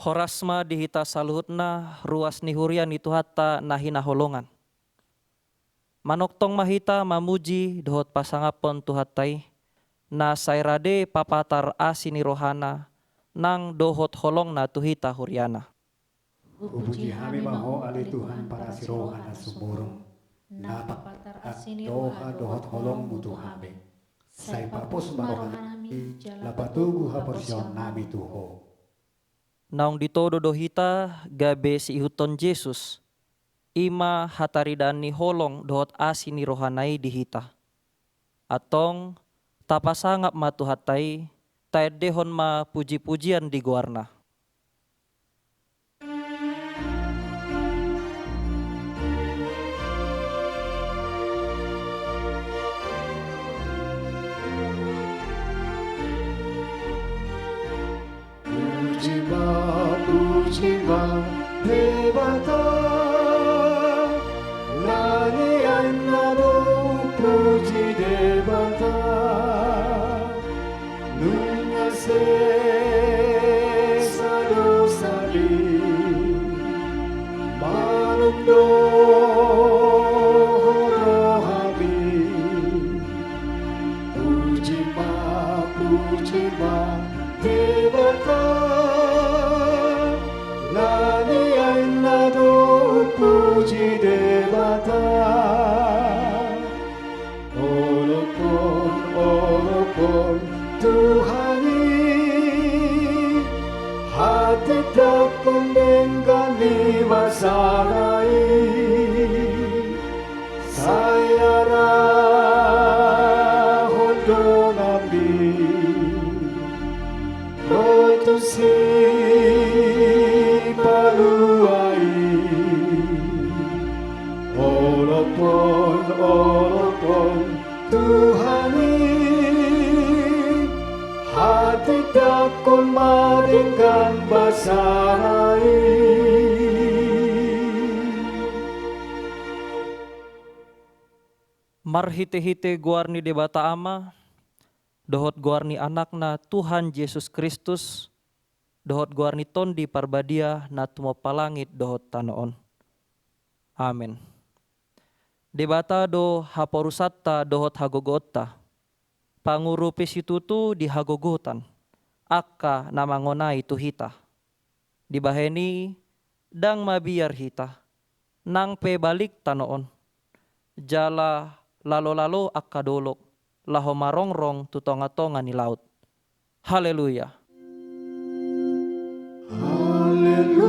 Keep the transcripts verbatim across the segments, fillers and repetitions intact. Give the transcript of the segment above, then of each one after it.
Horas ma di hita saluhutna, ruas ni huria ni Tuhanta na hinaholongan. Manongtong ma hita mamuji dohot pasangaphon Tuhanta i, na sai rade papatar asi ni rohana nang dohot holongna tu hita huriana. Hupuji hami ma Ho ale Tuhan parasi roha na sumurung, na papatar asi ni roha dohot holongmu tu hami. Sai papos ma rohanami jala patogu haporseaonnami tu Ho. Naung ditodo do hita gabe siihuthon Jesus, i ma hataridaan ni holong dohot asi ni rohana i di hita. Antong, tapasangap ma Tuhanta i, taendehon ma pujipujian di goarna. Puji ma, puji ma Debata, na nian na do puji Debata. Nunga sesa dosami, malum do rohami. Puji ma, puji ma Debata, na nian na do puji Debata. Olophon, olophon Tuhan i, hatindanghon denggan ni basana i, sai arahon donganmi ro tu Sipalua i. Olophon, olophon Tuhan i, hatindanghon ma denggan basana i. Marhitehite goar ni Debata Ama, dohot goar ni Anakna Tuhan Jesus Kristus, dohot goar ni Tondi Parbadia na tumompa langit dohot tano on. Amen. Debata do haporusanta dohot hagogoonta, pangurupi situtu di hagogotan angka na mangonai tu hita. Dibahen i, ndang mabiar hita, nang pe balik tano on, jala lalolalo angka dolok, laho marongrong tu tongatonga ni laut. Haleluya. Haleluya.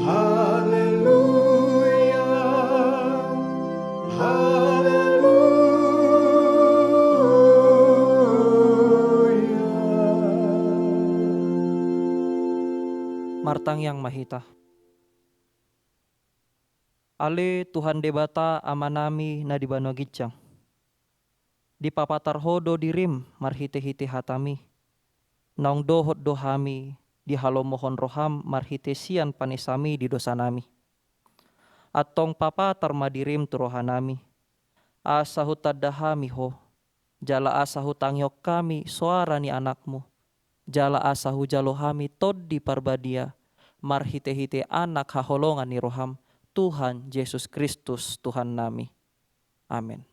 Haleluya. Haleluya. Martangiang ma hita. Ale Tuhan Debata Amanami na di banua ginjang, dipapatar Ho do dirim marhitehite hatami. Naung dohot do hami dihalomohon roham marhite sian panesami di dosanami. Antong papatar ma dirim tu rohanami, asa hutanda hami Ho, jala asa hutangihon hami soara ni Anakmu, jala asa hujalo hami Tondi Parbadia marhitehite Anak haholongan ni roham, Tuhan Jesus Kristus Tuhannami. Amen.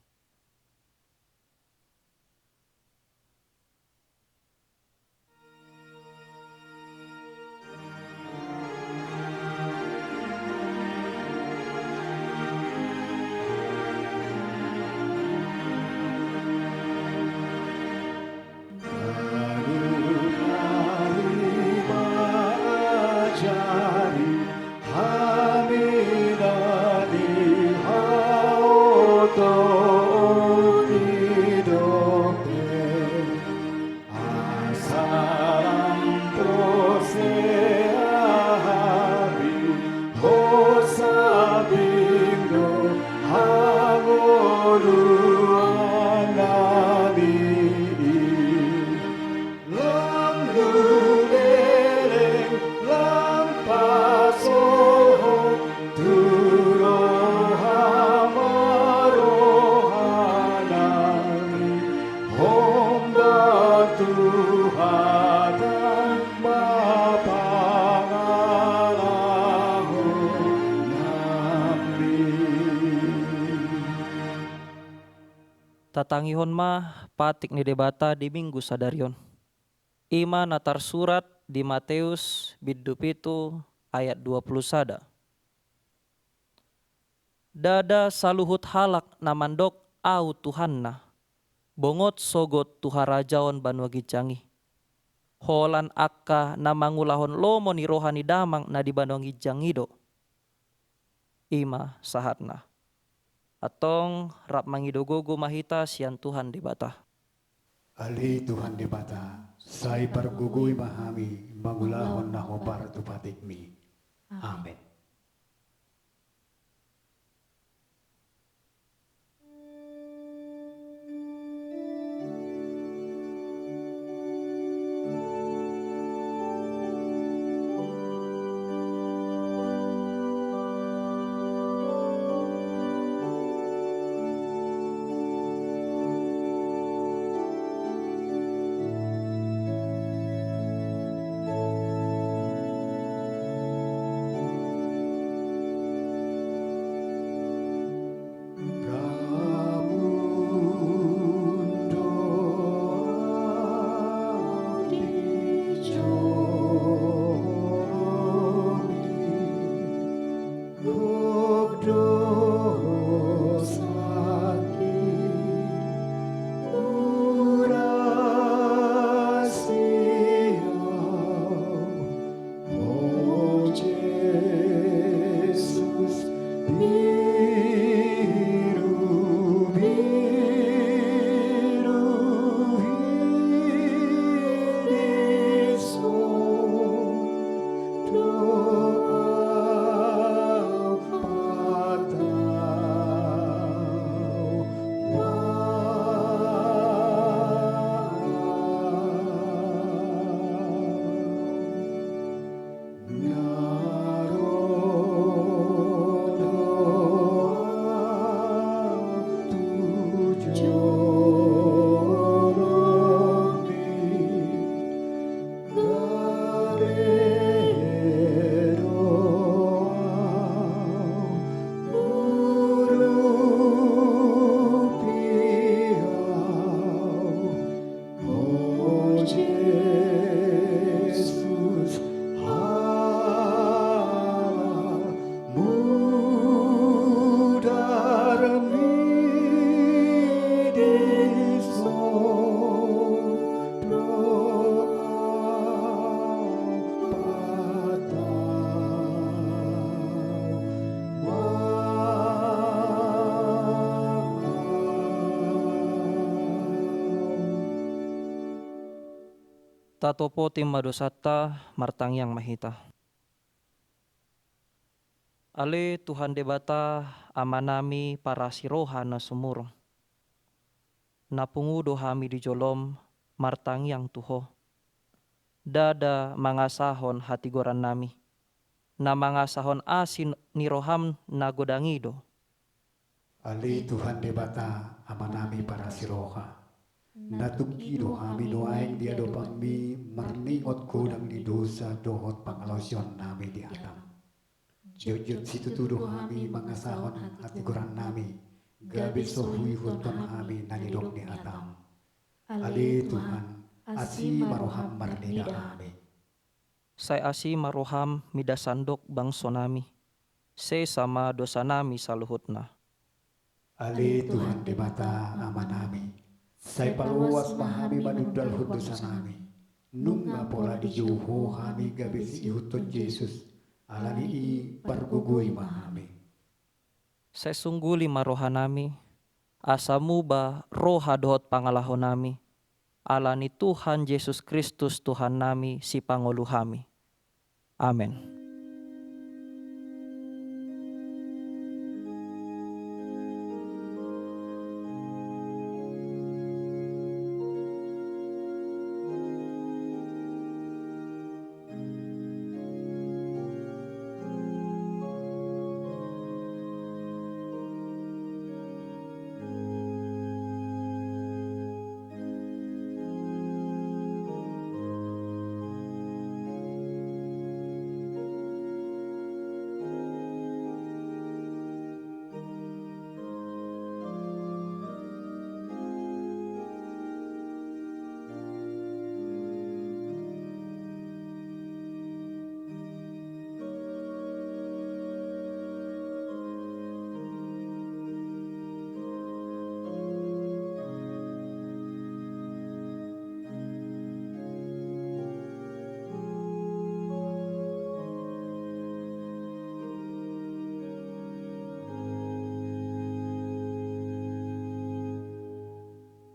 Tatangihon ma patik ni Debata di Minggu sadari on. I ma na tarsurat di Mateus bindu pitu ayat dua pulu sada. Ndada saluhut halak na mandok Ahu Tuhanna, bongot sogot tu harajaon banua ginjang i. Holan angka na mangulahon lomo ni roha ni Damang na di banua ginjang i do. I ma sahatna. Antong rap mangido gogo ma hita sian Tuhan Debata. Ale Tuhan Debata, sai pargogoi ma hami mangulahon na hombar tu patikmi. Amen. O Jesus, biru-biru hidison do ahu patau. O Jesus, halak mudar ni dison do ahu patau. Tatopoti ma dosanta, martangiang ma hita. Ale Tuhan Debata, Amanami parasi roha na sumurung. Na pungu do hami di jolom martangiang tu Ho. Ndada mangasahon hatigorannami. Na mangasahon asi ni roham na godang i do. Ale Tuhan Debata, Amanami parasi roha. Na tungki do hami nuaeng di adopanmi marningot godang ni dosa dohot pangalaosionnami di hatam. Jotjot situtu do hami mangasahon hatigorannami, gabe so huihuthon hami na nidok ni hatam. Ale Tuhan, asi ma roham marnida hami. Sai asi ma roham mida sandok bangsonami. Sesa ma dosanami saluhutna. Ale Tuhan Debata Amanami, sai paloas ma hami manundalhon dosanami. Nunga pola dijou Ho hami gabe siihuthon Jesus, alani i pargogoi ma hami. Sai sungguli ma rohanami, asa muba roha dohot pangalahonami, alani Tuhan Jesus Kristus Tuhannami sipangolu hami. Amen.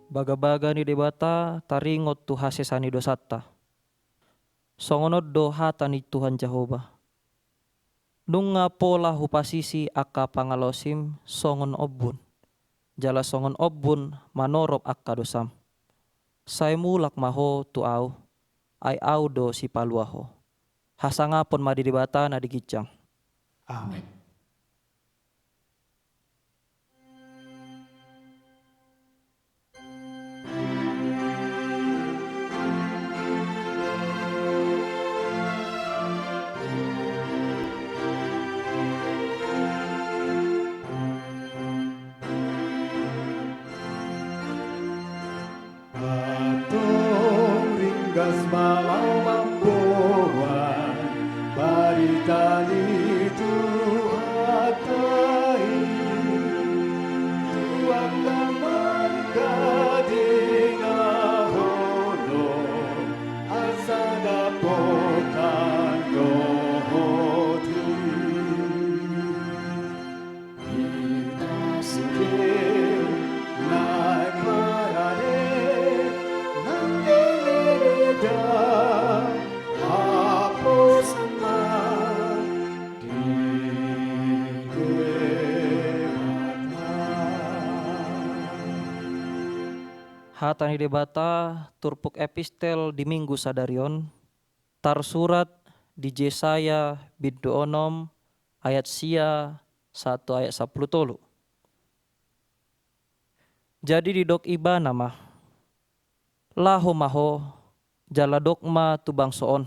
Bagabaga ni Debata taringot tu hasesaan ni dosanta. Songon on do hata ni Tuhan Jahowa: Nunga pola hupasisi angka pangalaosim songon ombun, jala songon ombun manorop angka dosam. Sai mulak ma ho tu Ahu, ai Ahu do Sipalua ho. Hasangapon ma di Debata na di ginjang. Amen. Antong ringgas ma laho mamboan barita ni Tuhanta i tu angka margadingahonon, asa dapotan dohot i. Hita sude naeng marade nang eleleda, haposan ma di Debata. Hata ni Debata turpuk epistel di Minggu sadari on tarsurat di Jesaya bindu onom ayat sia sahat tu ayat sampulu tolu. Jadi didok Ibana ma: Laho ma ho, jala dok ma tu bangso on: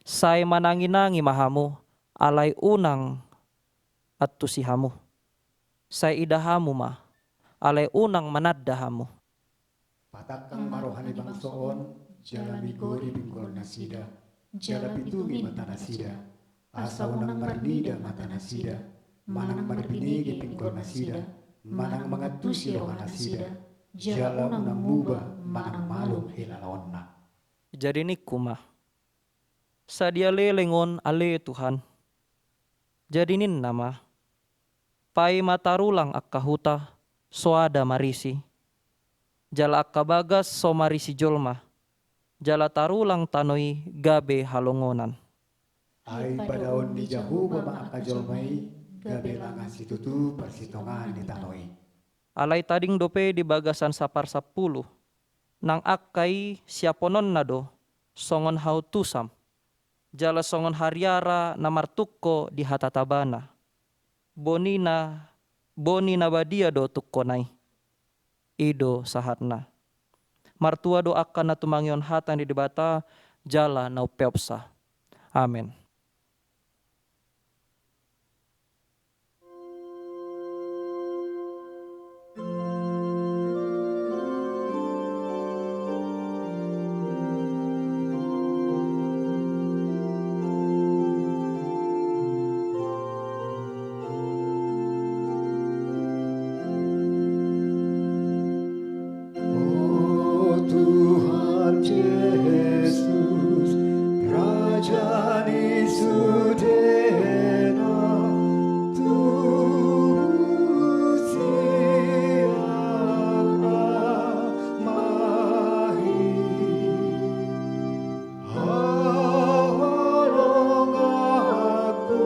Sai mananginangi ma hamu, alai unang antusi hamu. Sai ida hamu ma, alai unang mananda hamu. Patangkang ma roha ni bangso on, jala migori pinggolnasida, jala pitungi matanasida, asa unang marnida matanasida, manang marbinege pinggolnasida, manang mangantusi rohanasida, jala unang muba manang malum helalaonna. Jadi ningku ma: Sadia leleng on ale Tuhan? Jadi ninna ma: Paima tarulang angka huta, soada marisi, jala angka bagas so marisi jolma, jala tarulang tano i gabe halongonan. Ai padaon ni Jahowa ma angka jolma i, gabe langa situtu parsitongaan ni tano i. Alai tading dope di bagasan saparsampulu, nang angka i siapononna do songon hauntusam, jala songon hariara na martungko di hatatabana. Boni na, boni na badia do tungkona i. I do sahatna. Martua do angka na tumangihon hata ni Debata jala na umpeopsa. Amen. O Tuhan Jesus, Raja ni sudena, tubusi Ama i. Haholonganku,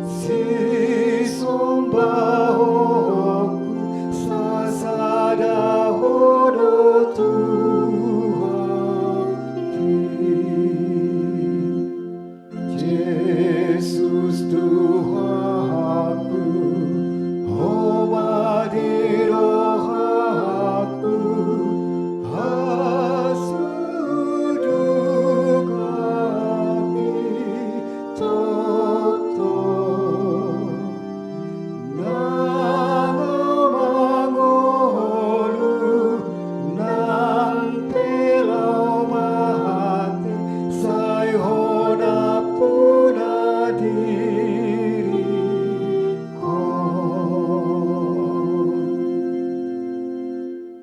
sisombaonku, sasada Ho do Tuhanki. Jesus Tuhanku, Ho ma di rohangku, hasuduk hami tongtong. Nang mangolu, nang pe laho mate, sai Ho nampuna diringkon.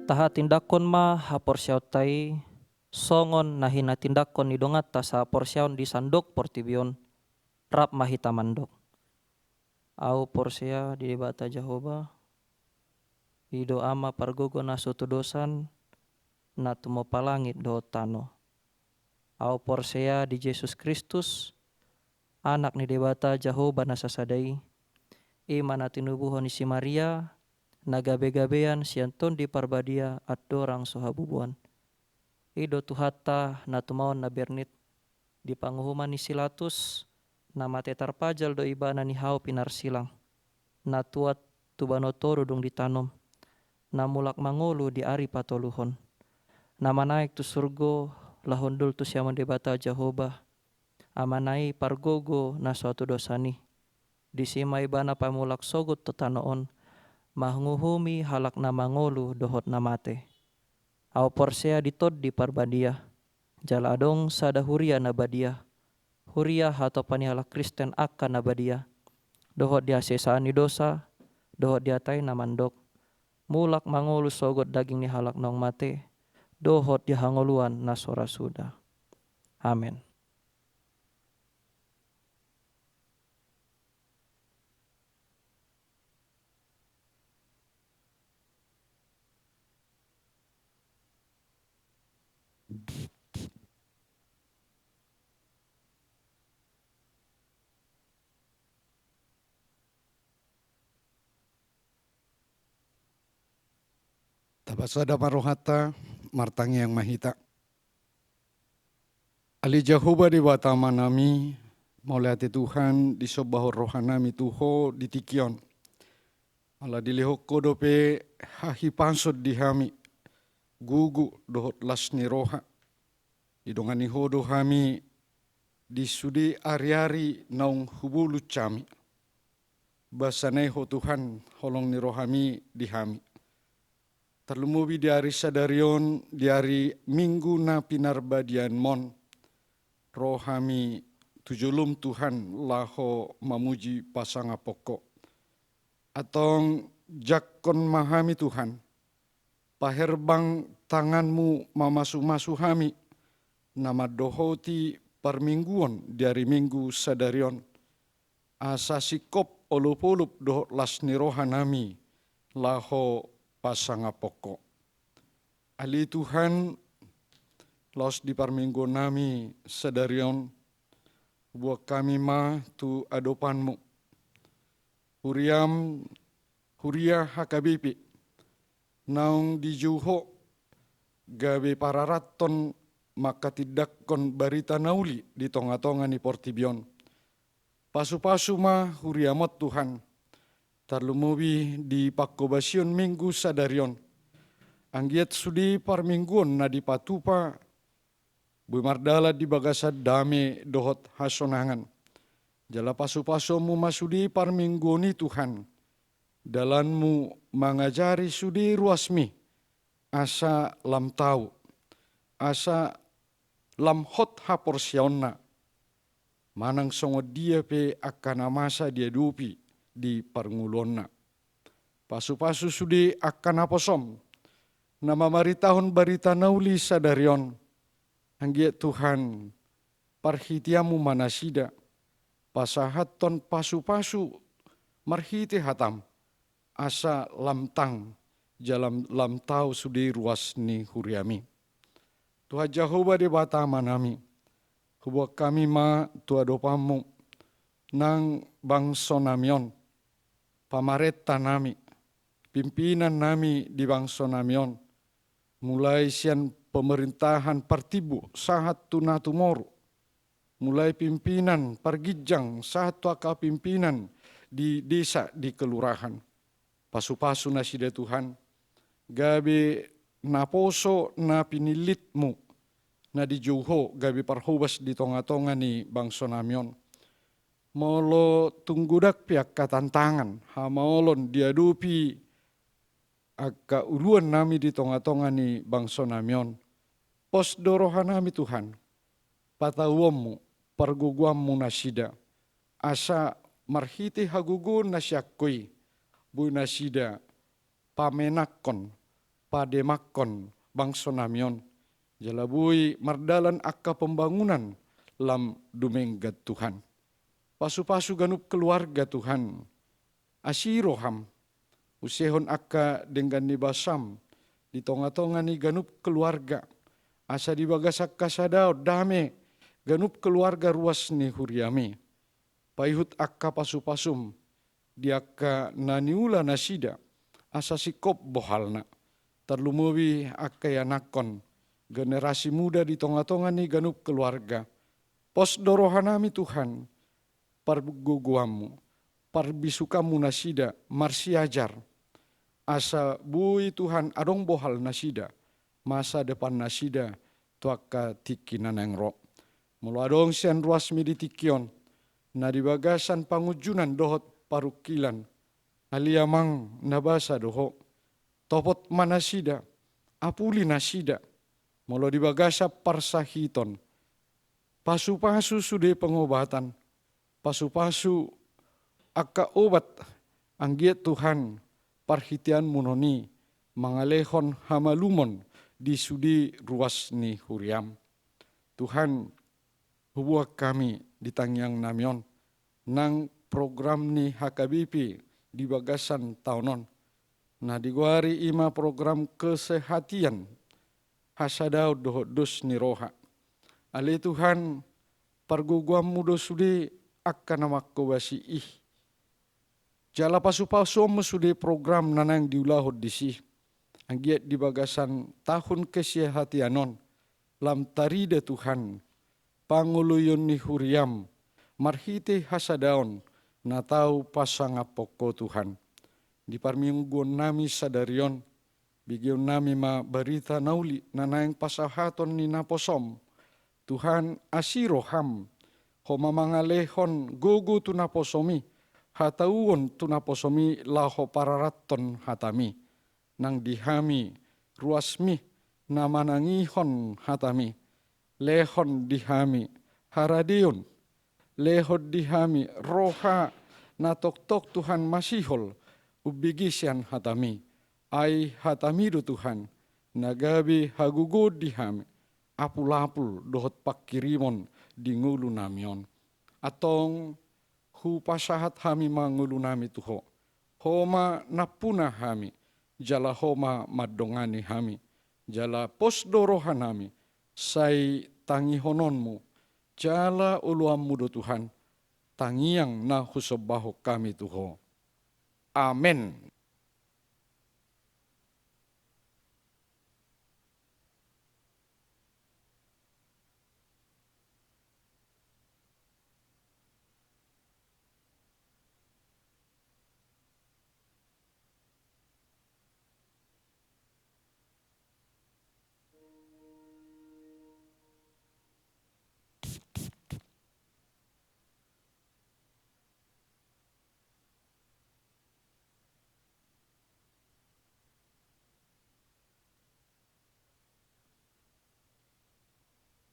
Tahatindangkon ma haporseaonta i, songon na hinatindangkon ni donganta sahaporseaon di sandok portibi on, rap ma hita mandok. Ahu porsea di Debata Jahowa, I do Ama pargogo na so tudosan, na tumompa langit dohot tano. Ahu porsea di Jesus Kristus, Anak ni Debata Jahowa na sasada i, i ma na tinubuhon ni si Maria, na gabe-gabean sian Tondi Parbadia andorang so habubuan. I do Tuhanta na tumaon na bernit, di panguhuman ni si Latus, na mate tarpajal do ibana ni hau pinarsilang, na tuat tu banua toru dung ditanom, na mulak mangolu di ari patoluhon, na manaek tu surgo, laho hundul tu siamun Debata Jahowa, Amana i pargogo na so tudosan i. Disi ma ibana pamulak sogot tu tano on, manguhumi halak na mangolu dohot na mate. Ahu porsea di Tondi Parbadia, jala adong sada huria na badia, huria hatopan ni halak Kristen angka na badia, dohot di hasesaan ni dosa, dohot di hata i na mandok, mulak mangolu sogot daging ni halak naung mate, dohot di hangoluan na so ra suda. Amen. Tapasada ma rohanta, martangiang ma hita. Ale Jahowa Debata Amanami, mauliate Tuhan, disombahon rohanami tu Ho di tingki on. Ala dilehon Ho dope hahipason di hami, gogo dohot las ni roha. Didongani Ho do hami di sude ari-ari naung hubolus hami. Basa na i Ho Tuhan, holong ni rohami di hami. Tarlumobi di ari sadari on, di ari Minggu na pinarbadiaonmon, ro hami tu jolom Tuhan laho mamuji pasangaphon Ho. Antong jangkon ma hami Tuhan, paherbang tanganmu mamasu-masu hami, na mandohoti parmingguon di ari Minggu sadari on, asa singkop olop-olop dohot las ni rohanami laho pasangaphon Ho. Ale Tuhan, laos di parmingguonnami sadari on, huboan hami ma tu adopanmu. Huriam, huria H K B P, naung dijou Ho gabe pararathon manghatindanghon barita na uli di tonga-tonga ni portibi on. Pasu-pasu ma huriam on Tuhan, tarlumobi di panghobasion Minggu sadari on. Anggiat sude parmingguon na dipatupa, boi mardalan di bagasan dame dohot hasonangan. Jala pasu-pasuonmu ma sude parmingguon i Tuhan, dalanmu mangajari sude ruasmi, asa lam tau, asa lam hot haporseaonna, manang songon dia pe angka na masa diadopi di parngoluonna. Pasu-pasu sude angka naposom, na mamaritahon barita na uli sadari on, anggiat Tuhan, parhiteanmu ma nasida, pasahathon pasu-pasu marhite hatam, asa lam tang, jala lam tau sude ruas ni huriami. Tuhan Jahowa Debata Amanami, huboan hami ma tu adopanmu, nang bangsonami on, pamarentanami, pimpinannami di bangsonami on, mulai sian pemerintahan partimbo sahat tu na tumoru, mulai pimpinan parginjang sahat tu angka pimpinan di desa, di kelurahan. Pasu-pasu nasida Tuhan, gabe naposo na pinillitmu, na dijou Ho gabe parhobas di tonga-tonga ni bangsonami on. Molo tung godang pe angka tantangan, hamaolon diadopi angka uluannami di tonga-tonga ni bangsonami on. Pos do rohanami Tuhan, patauonmu, pargogoanmu nasida, asa marhite hagogoon na sian Ho i, boi nasida pamenakhon, pademakhon bangsonami on, jala boi mardalan angka pembangunan lam dumenggan Tuhan. Pasu-pasu ganup keluarga Tuhan, asi roham, Usehon angka denggan ni basam di tonga-tonga ni ganup keluarga, asa di bagasan hasadaon dame ganup keluarga ruas ni huriami. Paihut angka pasu-pasum di angka na niula nasida, asa singkop bohalna. Tarlumobi angka ianakhon, generasi muda di tonga-tonga ni ganup keluarga. Pos do rohanami Tuhan, pargogoanmu, parbisukanmu nasida marsiajar. Asa boi Tuhan adong bohal nasida, masa depan nasida tu angka tingki na naeng ro. Molo adong sian ruasmi di tingki on, na di bagasan pangunjunan dohot parungkilan, ale Amang na basa do ho, topot ma nasida, apuli nasida, molo di bagasan parsahiton, pasu-pasu sude pengobatan, pasu-pasu angka obat, anggiat Tuhan parhiteanmu non i mangalehon hamalumon di sude ruas ni huriam. Tuhan, huboan hami di tangiangnami on, nang program ni H K B P di bagasan taon on, na digoari i ma program kesehatian, hasadaon dohot dos ni roha. Ale Tuhan, pargogoanmu do sude angka na manghobasi i. Jala pasu-pasuonmu sude program na naeng diulahon disi. Anggiat di bagasan tahun kesehatian on, lam tarida Tuhan, pangoloion ni huriam, marhite hasadaon, na tau pasangaphon ho Tuhan. Di parmingguonnami sadari on, begeonnami ma barita na uli, na naeng pasahaton ni naposom. Tuhan, asi roham, ho ma mangalehon gogo tu naposomi, hatauon tu naposomi laho pararathon hatami. Nang di hami, ruasmi, na manangihon hatami. Lehon di hami, haradeon. Lehon di hami, roha, na tongtong Tuhan masihol, umbege sian hatami. Ai hatami do Tuhan, na gabe hagogoon di hami, apul-apul dohot pangkirimon di ngolunami on. Antong, hupasahat hami ma ngolunami tu ho. Ho ma nampuna hami, jala ho ma mandongani hami, jala pos do rohanami, sai tangihononmu, jala oloanmu do Tuhan, tangiang na husombahon hami tu ho. Amen.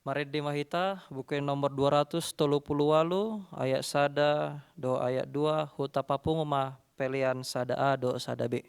Marende ma hita, buku nomor dua ratus tolu pulu ualu, ayat sada dohot ayat dua, huta papungu ma pelean sada A dohot sada B.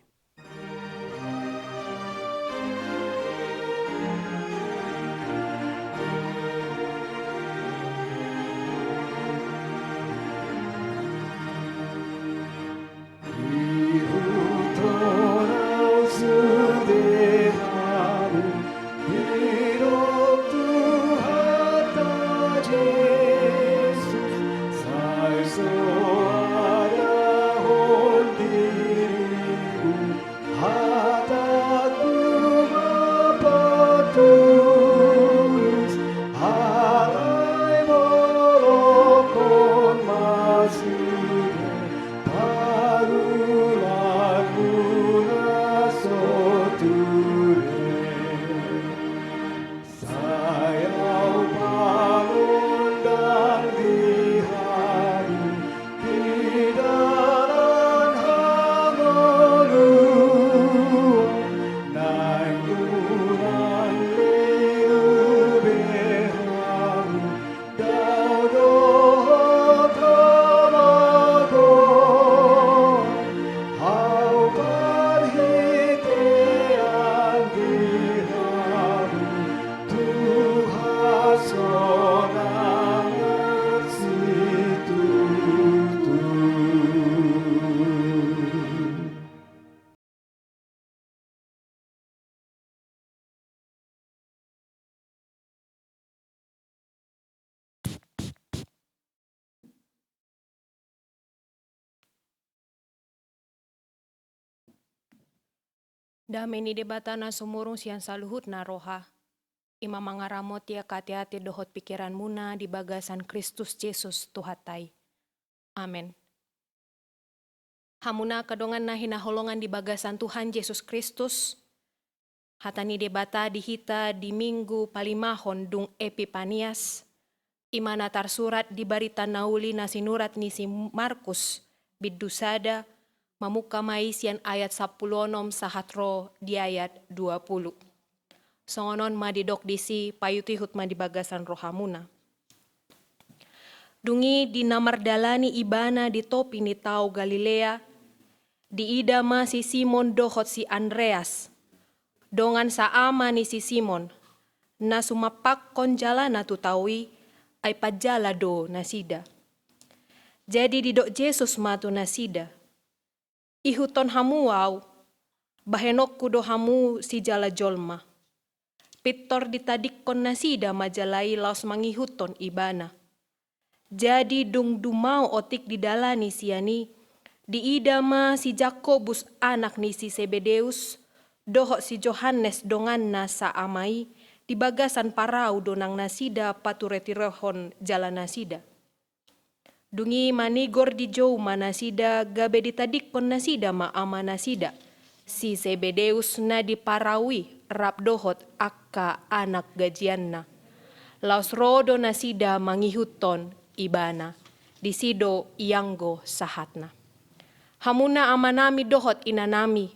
Dame ni Debata na sumurung sian saluhutna roha, i ma mangaramoti angka ateate dohot pingkiranmuna di bagasan Kristus Jesus Tuhanta i. Amen. Hamuna angka dongan na hinaholongan di bagasan Tuhan Jesus Kristus, hata ni Debata di hita di Minggu palimahon dung Epipanias, i ma na tarsurat di Barita na Uli na sinurat ni si Markus, bindu sada, mamungka ma i sian ayat sampulu onom sahat ro di ayat dua pulu. Songon on ma didok disi, paihutihut ma di bagasan rohamuna. Dung i di na mardalani Ibana di topi ni tao Galilea, diida ma si Simon dohot si Andreas, dongan saama ni si Simon, na sumampakkon jalana tu tao i, ai parjala do nasida. Jadi didok Jesus ma tu nasida: Ihuthon hamu Ahu, bahenonku do hamu sijala jolma. Pintor ditadingkon nasida ma jala i laos mangihuthon Ibana. Jadi dung dumao otik didalani sian i, diida ma si Jakobus anak ni si Sebedeus, dohot si Johannes donganna saama i, di bagasan parau do nang nasida paturetirohon jalanasida. Dung i manigor dijou ma nasida, gabe ditadingkon nasida ma amanasida, si Sebedeus na di parau i, rap dohot angka anak gajianna. Laos ro do nasida mangihuthon Ibana. Disi do ianggo sahatna. Hamuna amanami dohot inanami,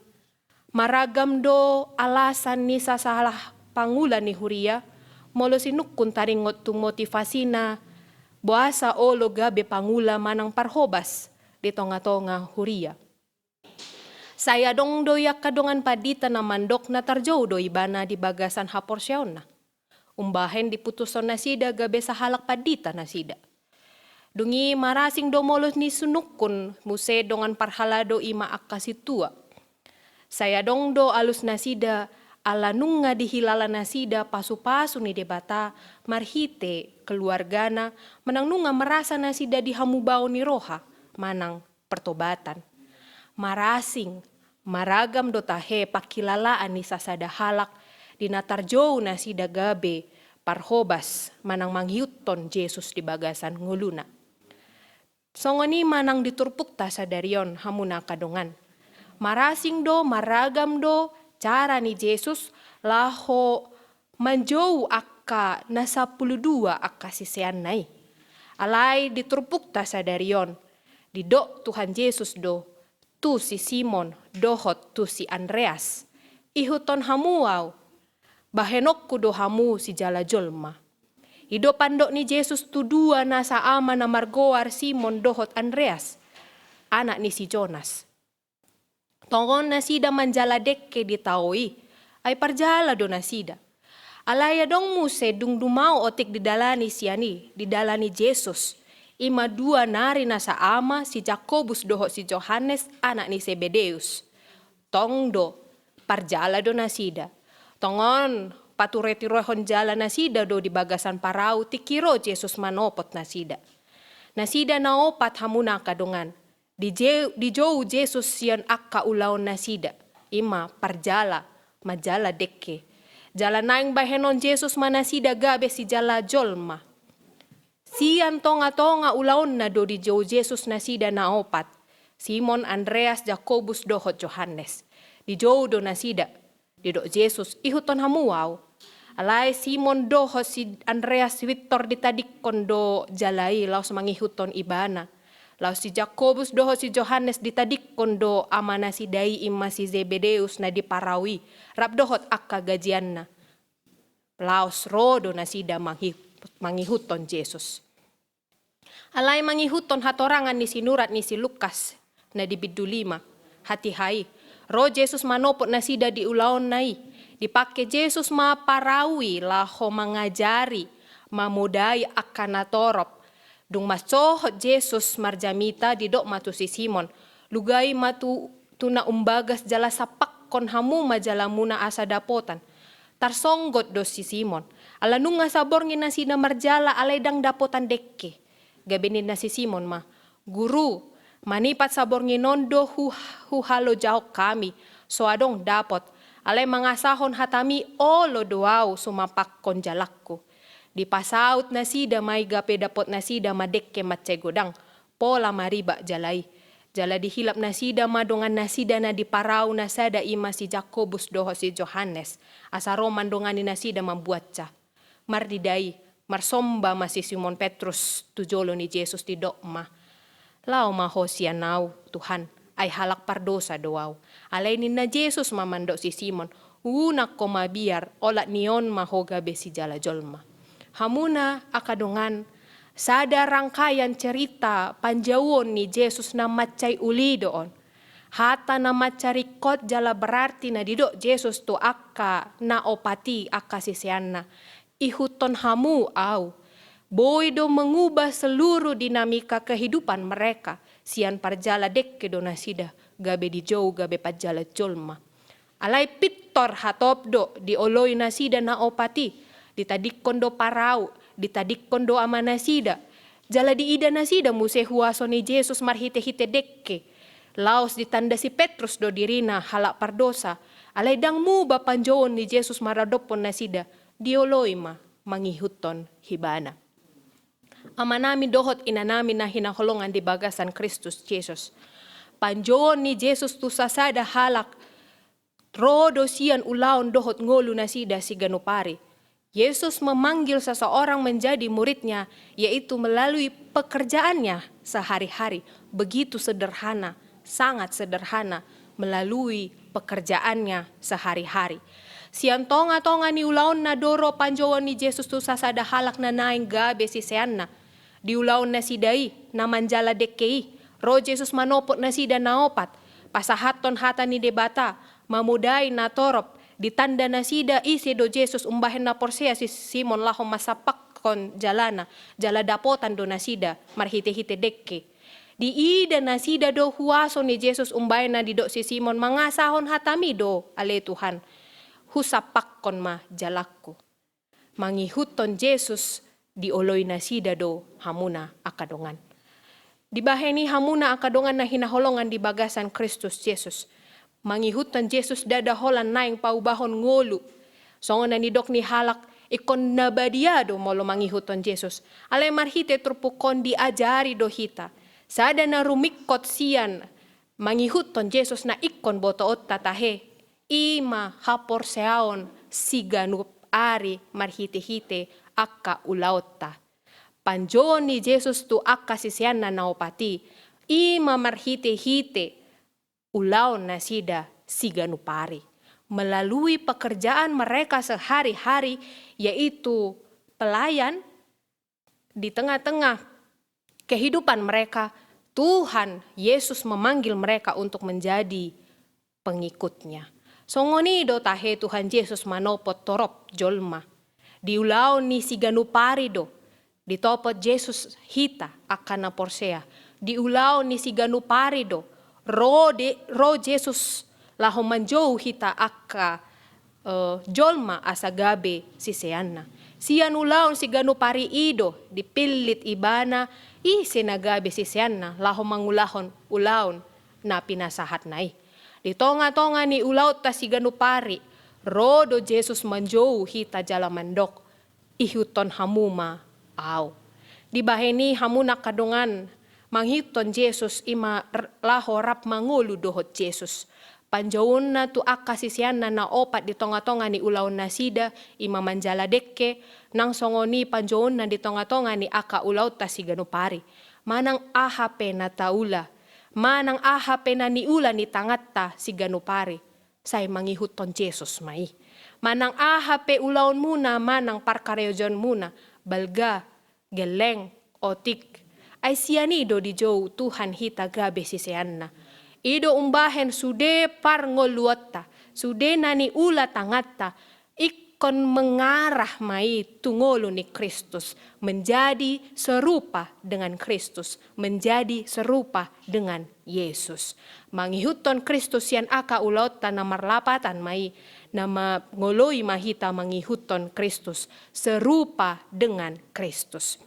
maragam do alasan ni sasahalak pangula ni huria, molo sinungkun taringot tu motivasina, boasa olo gabe pangula manang parhobas di tongatonga huria. Sai adong do i angka dongan pandita na mandok na tarjou do ibana di bagasan haporseaonna. Umbahen diputushon nasida gabe sahalak pandita nasida. Dung i marasing do molo sinungkun muse dongan parhalado i ma angka sintua. Sai adong do alusnasida, ala nunga dihilala nasida pasupasu ni Debata, marhite keluargana, manang nunga marasa nasida di hamubaon ni roha, manang pertobatan. Marasing, maragam do tahe panghilalaan ni sasada halak, di na tarjou nasida gabe parhobas manang mangihuthon Jesus di bagasan ngoluna. Songon i ma nang di turpukta sadari on, hamuna angka dongan. Marasing do, maragam do cara ni Jesus laho manjou angka na sampulu dua angka siseanna i. Alai di turpukta sadari on, didok Tuhan Jesus do tu si Simon dohot tu si Andreas: Ihuthon hamu Ahu, bahenonku do hamu sijala jolma. I do pandok ni Jesus tu dua na saama na margoar Simon dohot Andreas, anak ni si Jonas. Tongon nasida manjala dengke di tao i, ai parjala do nasida. Alai adong muse dung dumao otik didalani sian i, didalani Jesus, i ma dua nari na saama, si Jakobus dohot si Johannes, anak ni Sebedeus. Tong do, parjala do nasida. Tongon paturetirohon jalanasida do di bagasan parau tingki ro Jesus manopot nasida. Nasida na opat, hamuna angka dongan. Dijou, dijou Jesus sian angka ulaonnasida, i ma parjala, manjala dengke. Jala naeng bahenon Jesus ma nasida gabe sijala jolma. Sian tongatonga ulaonna do dijou Jesus nasida na opat, Simon, Andreas, Jakobus dohot Johannes. Dijou do nasida. Didok Jesus: Ihuthon hamu Ahu. Alai Simon dohot si Andreas pintor ditadingkon do jala i laos mangihuthon Ibana. Laos si Jakobus dohot si Johannes ditadingkon do amanasida i, i ma si Sebedeus na di parau i, rap dohot angka gajianna. Laos ro do nasida mangi-, mangihuthon Jesus. Alai mangihuthon hatorangan ni sinurat ni si Lukas, na di bindu lima, hatiha i, ro Jesus manopot nasida di ulaonna i. Dipangke Jesus ma parau i laho mangajari, mamodai angka natorop. Dung mansohot Jesus marjamita, didok ma tu si Simon: Lugai ma tu, tu na umbagas jala sampakkon hamu ma jalamuna asa dapotan. Tarsonggot do si Simon. Ala nunga saborngin nasida marjala alai ndang dapotan dengke. Gabe ninna si Simon ma: Guru, manipat saborngin on do hu-, huhalojaon hami, so adong dapot. Alai mangasahon hatami olo do ahu sumapakkon jalangku. Dipasaut nasida ma i gabe dapot nasida ma dengke mansai godang, pola maribak jala i. Jala dihilap nasida ma dongan nasida na di parau na sada, i ma si Jakobus dohot si Johannes, asa ro mandongani nasida mambuansa. Marnida i, marsomba ma si Simon Petrus tu jolo ni Jesus, didok ma: Laho ma ho sian ahu, Tuhan, ai halak pardosa do ahu. Alai ninna Jesus ma mandok si Simon: Unang ho mabiar, olat ni on ma ho gabe sijala jolma. Hamuna angka dongan, sada rangkaian cerita panjouon ni Jesus na mansai uli do on. Hata na mansai ringkot jala berarti na didok Jesus tu angka na opat i, angka siseanna: Ihuthon hamu ahu. Boi do mengubah seluruh dinamika kehidupan mereka. Sian parjala dengke do nasida gabe dijou gabe parjala jolma. Alai pintor hatop do dioloi nasida na opat i. Ditadingkon do parau, ditadingkon do ama nasida. Jala diida nasida muse huaso ni Jesus marhitehite dengke. Laos ditanda si Petrus do dirina halak pardosa. Alai ndang muba panjouon ni Jesus maradophon nasida, dioloi ma mangihuthon ibana. Amanami dohot inanami na hinaholongan di bagasan Kristus Jesus, panjouon ni Jesus tu sasada halak ro do sian ulaon dohot ngolu nasida siganup ari. Yesus memanggil seseorang menjadi muridnya, yaitu melalui pekerjaannya sehari-hari. Begitu sederhana, sangat sederhana, melalui pekerjaannya sehari-hari. Sian tonga-tonga ni ulaonna do ro panjouon ni Jesus tu sasada halak na naeng gabe siseanna. Di ulaon nasida i na manjala dengke i, ro Jesus manopot nasida na opat, pasahathon hata ni Debata, mamodai na torop. Ditanda nasida ise do Jesus umbahen na porsea si Simon laho mansampakhon jalana, jala dapotan do nasida marhitehite dengke. Diida nasida do huaso ni Jesus umbahen na didok si Simon: Mangasahon hatami do, ale Tuhan, husampakhon ma jalangku. Mangihuthon Jesus dioloi nasida do hamuna angka dongan. Dibahen i hamuna angka dongan na hinaholongan di bagasan Kristus Jesus, mangihuthon Jesus ndada holan naeng paubahon ngolu. Songon na nidok ni halak, ingkon na badia do molo mangihuthon Jesus. Alai marhite turpuk on diajari do hita. Sada na rumingkot sian mangihuthon Jesus na ingkon botoonta tahe, i ma haporseaon siganup ari marhitehite angka ulaonta. Panjouon ni Jesus tu angka siseanna na opat i, i ma marhitehite ulaon nasida siganup ari, melalui pekerjaan mereka sehari-hari, yaitu pelayan. Di tengah-tengah kehidupan mereka, Tuhan Yesus memanggil mereka untuk menjadi pengikutnya. Songon i do tahe Tuhan Jesus manopot torop jolma. Di ulaon ni siganup ari do ditopot Jesus hita angka na porsea. Di ulaon ni siganup ari do ro de, ro Jesus laho manjou hita angka eh, jolma asa gabe siseanna. Sian ulaon siganup ari i do dipillit ibana ise na gabe siseanna laho mangulahon ulaon na pinasahatna i. Di tonga-tonga ni ulaonta siganup ari, ro do Jesus manjou hita jala mandok: Ihuthon hamu ma ahu. Dibahen i hamuna angka dongan, mangihuthon Jesus i ma r-, laho rap mangolu dohot Jesus. Panjouonna tu angka siseanna na opat di tonga-tonga ni ulaon nasida, i ma manjala dengke, nang songon i panjouonna di tonga-tonga ni angka ulaonta siganup ari. Manang aha pe na taula, manang aha pe na niula ni tanganta siganup ari, sai mangihuthon Jesus ma i. Manang aha pe ulaonmuna manang parkarejoanmuna, balga, gelleng, otik, ai sian i do dijou Tuhan hita gabe siseanna. I do umbahen sude parngoluonta, sude na niula tanganta, ingkon mengarah ma i tu ngolu ni Kristus, menjadi serupa dengan Kristus, menjadi serupa dengan Yesus. Mangihuthon Kristus sian angka ulaonta na marlapatan ma i, na mangoloi ma hita mangihuthon Kristus, serupa dengan Kristus.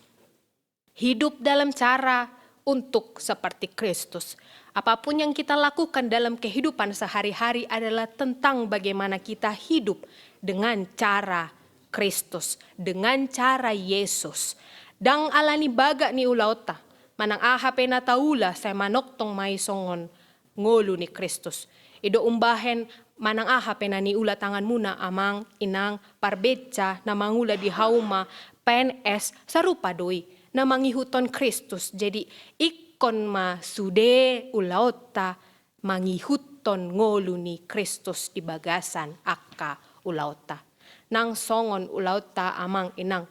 Hidup dalam cara untuk seperti Kristus. Apapun yang kita lakukan dalam kehidupan sehari-hari adalah tentang bagaimana kita hidup dengan cara Kristus, dengan cara Yesus. Ndang ala ni bagak ni ulaonta, manang aha pe na taula, sai manongtong ma i songon ngolu ni Kristus. I do umbahen manang aha pe na niula tanganmuna, amang inang, parbenca na mangula di hauma P N S, sarupa do i, na mangihuthon Kristus. Jadi, ingkon ma sude ulaonta mangihuthon ngolu ni Kristus di bagasan angka ulaonta. Nang songon ulaonta, amang inang,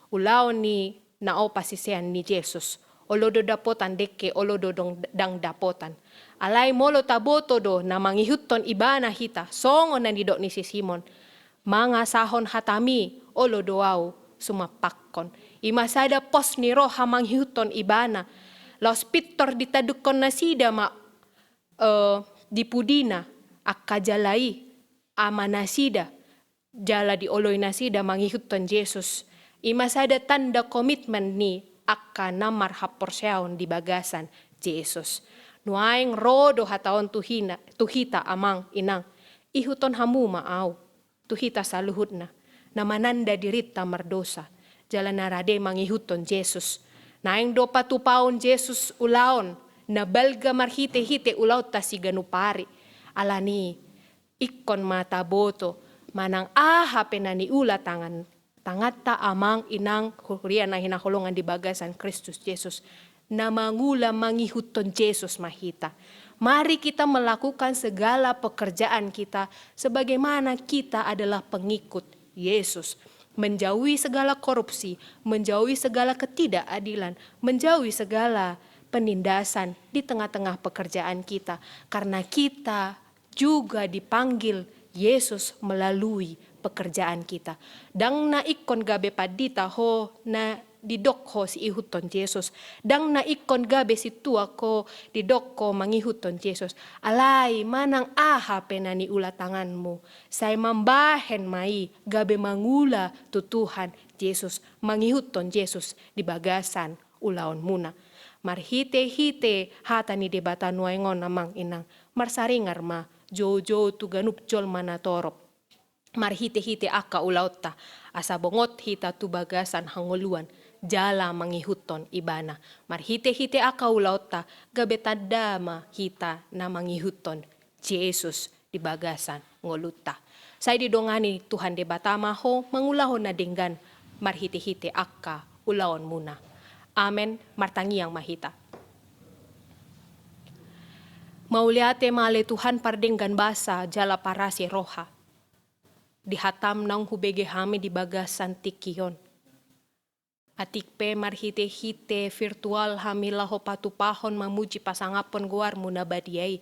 ulaon ni na opat sisean ni Jesus. Olo do dapotan dengke, olo do dong-, ndang dapotan. Alai molo taboto do na mangihuthon ibana hita, songon na nidok ni si Simon, mangasahon hatami, olo do ahu sumampakkon. I ma sada pos ni roha mangihuthon ibana. Laos pintor ditandukkon nasida ma, eh, di pudina angka jala i, ama nasida, jala dioloi nasida mangihuthon Jesus. I ma sada tanda komitmen ni angka na marhaporseaon di bagasan Jesus. Nuaeng ro do hata on tu hina-, tu hita, amang inang, ihuthon hamu ma ahu, tu hita saluhutna, na mananda dirinta mardosa, jala na rade mangihuthon Jesus. Naeng do patupaon Jesus ulaon na balga marhitehite ulaonta siganup ari. Alani i, ingkon ma taboto, manang aha pe na niula tangan, tanganta, amang inang, huria na hinaholongan di bagasan Kristus Jesus, na mangula mangihuthon Jesus ma hita. Mari kita melakukan segala pekerjaan kita sebagaimana kita adalah pengikut Yesus. Menjauhi segala korupsi, menjauhi segala ketidakadilan, menjauhi segala penindasan di tengah-tengah pekerjaan kita. Karena kita juga dipanggil Yesus melalui pekerjaan kita. Ndang na ingkon gabe pandita ho na didok ho siihuthon Jesus. Ndang na ingkon gabe sintua ho didok ho mangihuthon Jesus. Alai manang aha pe na niula tanganmu, sai mambahen ma i gabe mangula tu Tuhan Jesus, mangihuthon Jesus di bagasan ulaonmuna. Marhitehite hata ni Debata nuaeng on, amang inang, marsaringar ma joujou tu ganup jolma na torop marhitehite angka ulaonta, asa bongot hita tu bagasan hangoluan jala mangihuthon Ibana. Marhitehite angka ulaonta gabe tanda ma hita na mangihuthon Jesus di bagasan ngolunta. Sai didongani Tuhan Debata ma ho mangulahon na denggan marhitehite angka ulaonmuna. Amen. Martangiang ma hita. Mauliate ma ale Tuhan pardenggan basa jala parasi roha. Di hatam naung hubege hami di bagasan tingki on. Atik pe marhitehite virtual hami laho patupahon mamuji pasangaphon goarmu na badia i.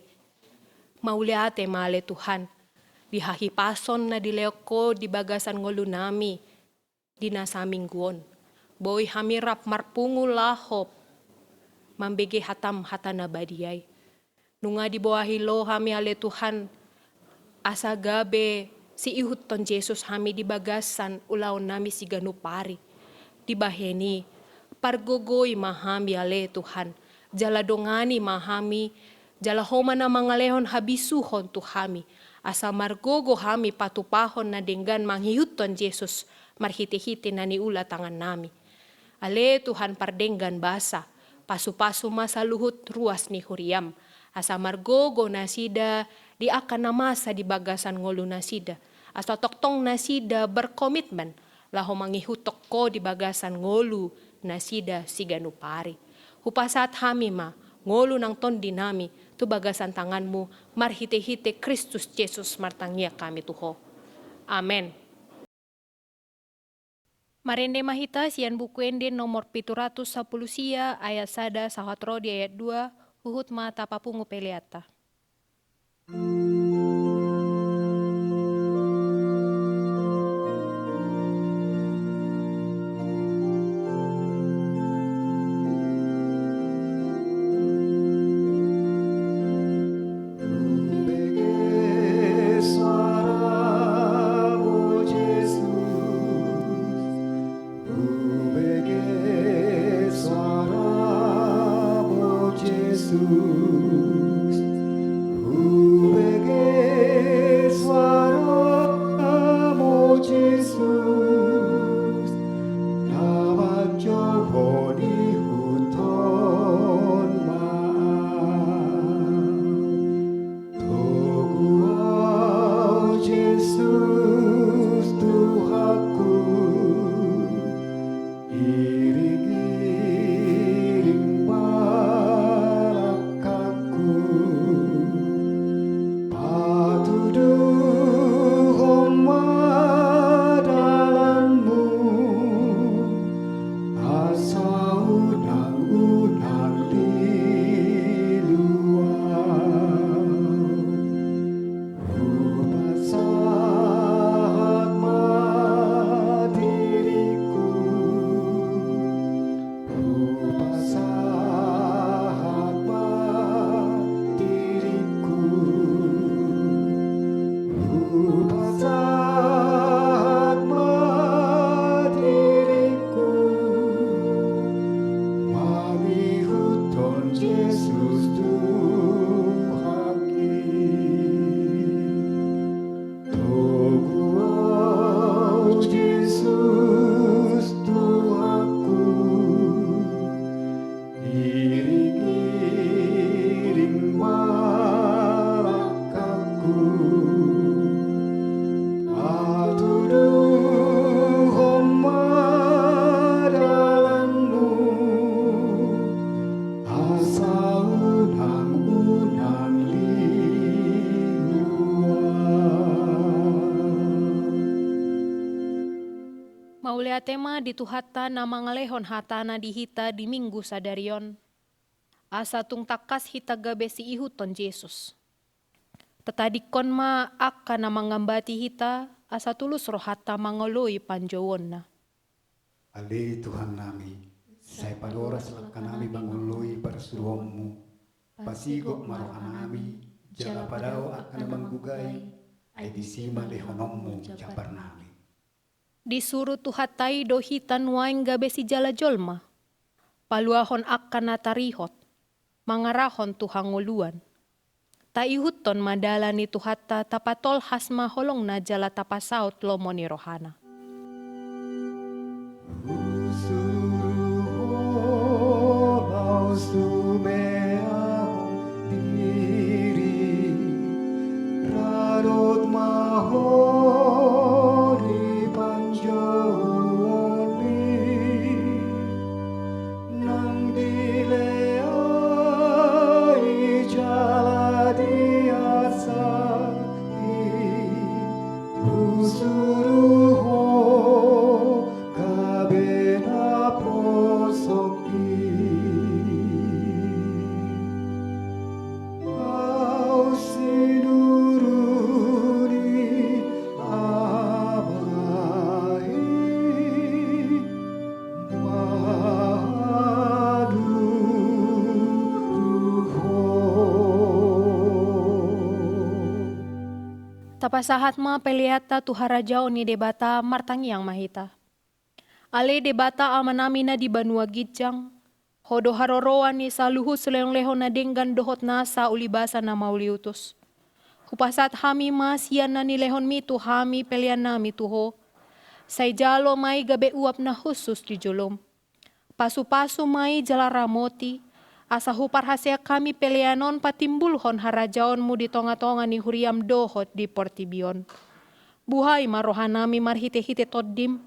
Mauliate ma ale Tuhan, di hahipason na dilehon ho di bagasan ngolunami di na saminggu on. Boi hami rap marpungu laho mambege hatam hata na badia i. Nunga diboahi Ho hami ale Tuhan, asa gabe siihuthon Jesus hami di bagasan ulaonnami siganup ari. Dibahen i, pargogoi ma hami ale Tuhan, jala dongani ma hami, jala Ho ma na mangalehon habisuhon tu hami, asa margogo hami patupahon na denggan mangihuthon Jesus marhitehite na niula tangannami. Ale Tuhan pardenggan basa, pasupasu ma saluhut ruas ni huriam, asa margogo nasida di angka na masa di bagasan ngolunasida, asa tongtong nasida berkomitmen laho mangihuthon Ho di bagasan ngolunasida siganup ari. Hupasahat hami ma ngolu nang tondinami tu bagasan tanganmu, marhitehite Kristus Jesus martangiang hami tu Ho. Amen. Marende ma hita sian Buku Ende nomor pitu ratus sampulu sia, ayat sada sahat ro di ayat dua, huhut ma tapapungu peleanta. Kristus Tuhanku, iring-iring balangkangku, patuduhon ma dalanmu, asa unang-unang lilu ahu. Hupasahat ma diringku, hupasahat ma diringku, hupasahat ma diringku, mangihuthon Jesus Tuhanki. Togu ahu Jesus Tuhanku, iring-iring balangkangku, patuduhon ma dalanmu, asa unang-unang lilu ahu. Mauliate ma di Tuhanta na mangalehon hatana di hita di Minggu sadari on, asa tung tangkas hita gabe siihuthon Jesus. Tatadingkon ma angka na mangambati hita, asa tulus rohanta mangoloi panjouonna. Ale Tuhannami, sai padoras langkanami mangoloi parsuruonmu, pasigok ma rohanami, jala padao angka na manggugai, ai disi ma lehononmu jambarnami. Disuru Tuhanta i do hita nuaeng gabe sijala jolma, paluahon angka na tarihot, mangarahon tu hangoluan. Taihuthon ma dalan ni Tuhanta, tapatolhas ma holongna jala tapasaut lomo ni rohana. Husuru ho laos humeahon diri, radot ma ho di panjouonmi. Nang dileai jala diasai, husuru ho gabe na poso i. Ahu sinuru ni Ama i, manurut ho. Tapasahat ma peleanta tu harajaon ni Debata. Martangiang ma hita. Ale Debata Amanami na di banua ginjang, Ho do haroroan ni saluhut silehonlehon na denggan dohot nasa ulibasa na mauliutus. Hupasahat hami ma sian na nilehonmi tu hami peleannami tu Ho. Sai jalo ma i gabe uap na hushus di jolom. Pasupasu ma i jala ramoti, asa huparhaseang hami pelean on patimbulhon harajaonmu di tongatonga ni huriam dohot di portibi on. Buhai ma rohanami marhitehite Tondim,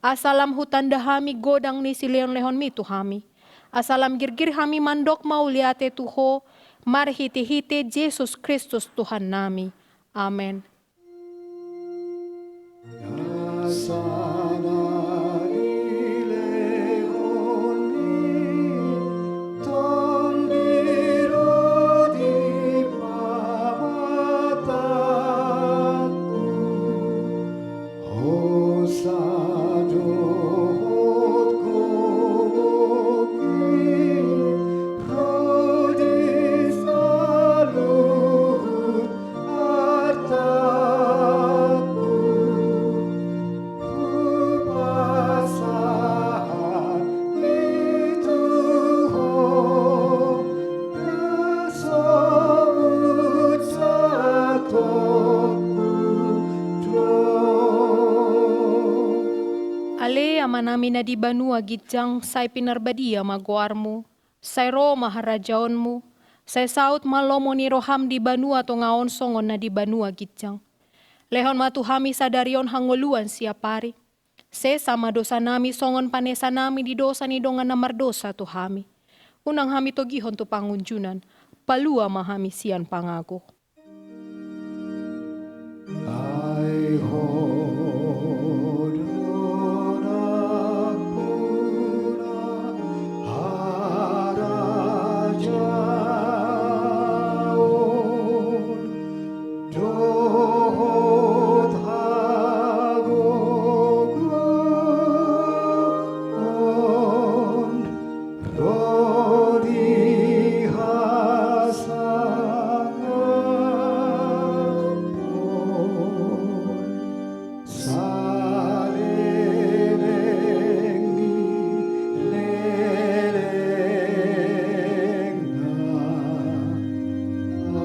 asa lam hutanda hami godang ni silehonlehonmi tu hami, asa lam girgir hami mandok mauliate tu Ho marhitehite Jesus Kristus Tuhannami. Amen. Nasa na nilehonmi, Tondim do di pamatangku. Hosa dohot gogok i ro di saluhut artangku. Hupasahat i tu Ho, na so hujahahononku do. Ale Amanami na di banua ginjang, sai pinarbadia ma goarmu. Sai ro ma harajaonmu, sai saut ma lomo ni roham di banua tonga on songon na di banua ginjang. Lehon ma tu hami sadari on hangoluan siapari. Sesa ma dosanami songon panesanami di dosa ni dongan na mardosa tu hami. Unang hami togihon tu pangunjunan, palua ma hami sian pangago. Ai Ho do nampuna harajaon dohot hagogoon ro di hasangapon saleleng ni lelengna. Amen.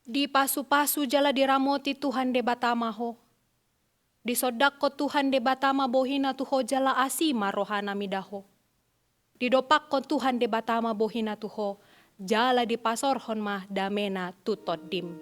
Dipasupasu jala diramoti Tuhan Debata ma ho. Disondangkon Tuhan Debata ma bohina tu ho jala asi ma rohana mida ho. Didompakkon Tuhan Debata ma bohina tu ho, jala dipasorhon ma damena tu tondim.